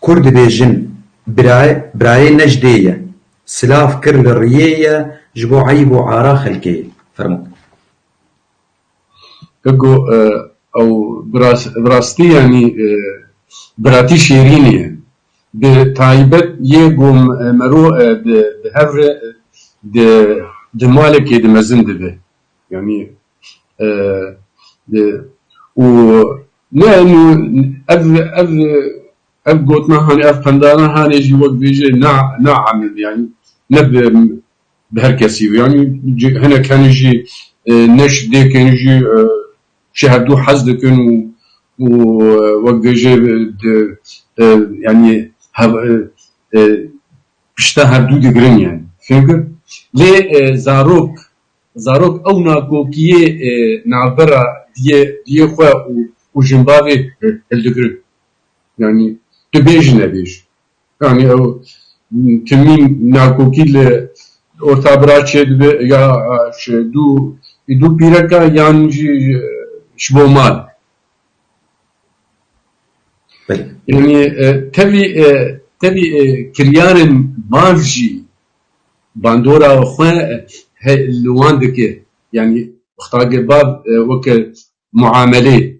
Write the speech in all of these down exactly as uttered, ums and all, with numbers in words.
Kur dibêjin, birayê, birayê ne ji dê ye. Silav kir li riyê ye, ji bo eyb û ara xelkê ye. Fermo. Ego, e, ew bi ras-, bi rastî, yanî, e, biratî şêrînî ye. Bi taybet yê ku, e, mero, e, bi, bi hev re, e, di, di malekê de mezin dibe. Yanî, e, di, û ne, nû, ev, ev, ev gotina hanê, ev pendana hanê jî wek bêje na, na emir, yanî ne bi, bi her kesî. Yanî ci-, hinek hene jî, e, ne ji dêkên jî, e, ji hevdû hez dikin û, û, e, wek bêje, e, di, e, yanî hev-, e, e, pişta hevdû digirin yani. Fêm kir? Lê, e, zarok, zarok ew nakokiyê, e, navbera diyê, diyê xwe û, û jinbavê, e, hildigirin. Yani tu bêj nebêj. Yani ew timîn nakokî li orta bira çêdibe ya, e, ji dû, dû pîreka yan jî, e, ji bo mal. Belê. Yanî, e, tevî, e, tevî, e, kiryarên bav jî bandora xwe, e, he, li wan dike. Yanî, wextagê bav, e, weke muamelê.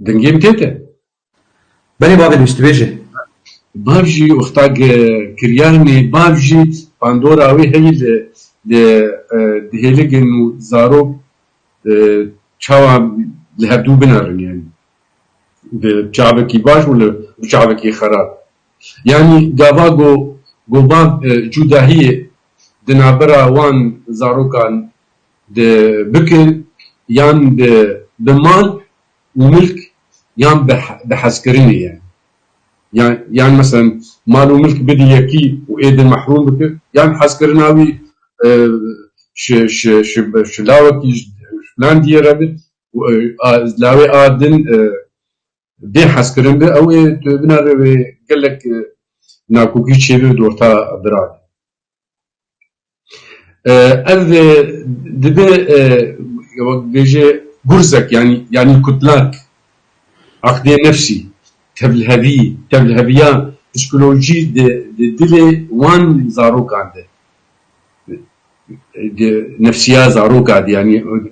Dengê min tête? Belê bavê dibêje. Bav jî wexta ge-, kiryarnê bav jî bandora wê heyî li, li, e, dihêligin û zarok, e, çawa li hevdû binarin yani. Bi çavekî baş û li, bi çavekî xerab. Yanî gava go, go bav, e, cudahiyê di navbera wan zarokan de bikin yan bi, bi mal û milk yan bi, bi hezkirinê ye. Yan, yan meselen mal û milk bidî yekî û ê din mehrûm bike, yan hezkirina wî, e, ji, ji, ji, ji lawekî ji filan diyê re be û, e, a, lawê a din, e, bê hezkirin be, ew ê tu binare wê gelek, e, nakokî çêbe di orta bira de. E, ev, e, dibe, e, wek bêje gurzek, yanî, yanî kutlak, aqdê nefsî, tevlihevî, tevliheviya psîkolojî di, di dilê wan zarokan de, di nefsiya zaroka de, yanî ev,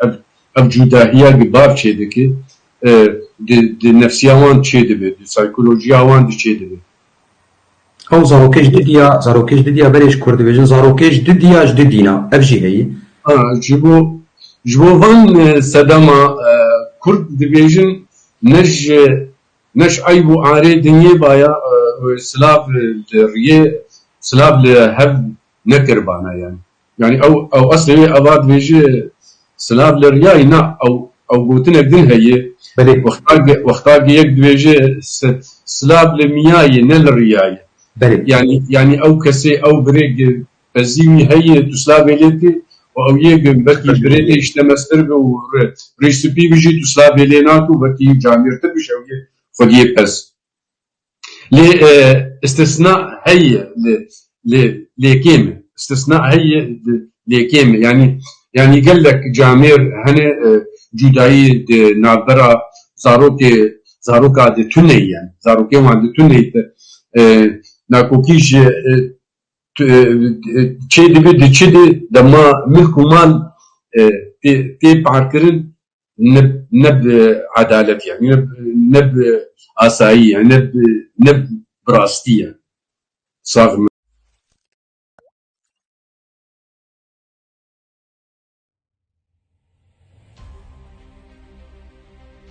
ev, ev cudahiya gi bav çêdike, e, di, di nefsiya wan çêdibe, di psîkolojiya wan de çêdibe. Ew zarokê ji didiya, zarokê ji didiya berê ji Kurd dibêjin, zarokê ji didiya ji didîna. Ev jî heye. Ha, ji bo, ji bo van, e, sedema, e, Kurd dibêjin, ne ji, ne ji eyb û arê dinyê baya, e, silav li riyê, silav li hev nekiribana yani. Yani ew, ew eslê wê eva dibêje silav li riyayê, na, ew, ew gotinek din heye. Belê. Wexta ge-, wexta ge yek dibêje si-, silav li miyayê, ne li riyayê. Belê. Yani, yani ew kesê, ew birê ge pezî wî heye, tu silavê lê dikî, û ew yê ge belkî birê te îşte mestir be û re-, rêştipî bijî, tu silavê lê nake û belkî camêrtir bijî, ew yê xwediyê pez. Lê, e, istisna heye, lê, lê, lê kêm e. Istisna heye, lê, lê kêm e. Yanî, yanî gelek camêr hene, e, cudayî di navbera zarokê, zaroka di tune ye. Zarokê wan di tune ye. E, nakokî ji, e, tu, e, e, çê dibe di çi de dema milk û mal, e, tê, tê parkirin, ne, ne bi edalet ye, ne, ne bi asayî ye, ne bi, ne bi rastî ye. Sax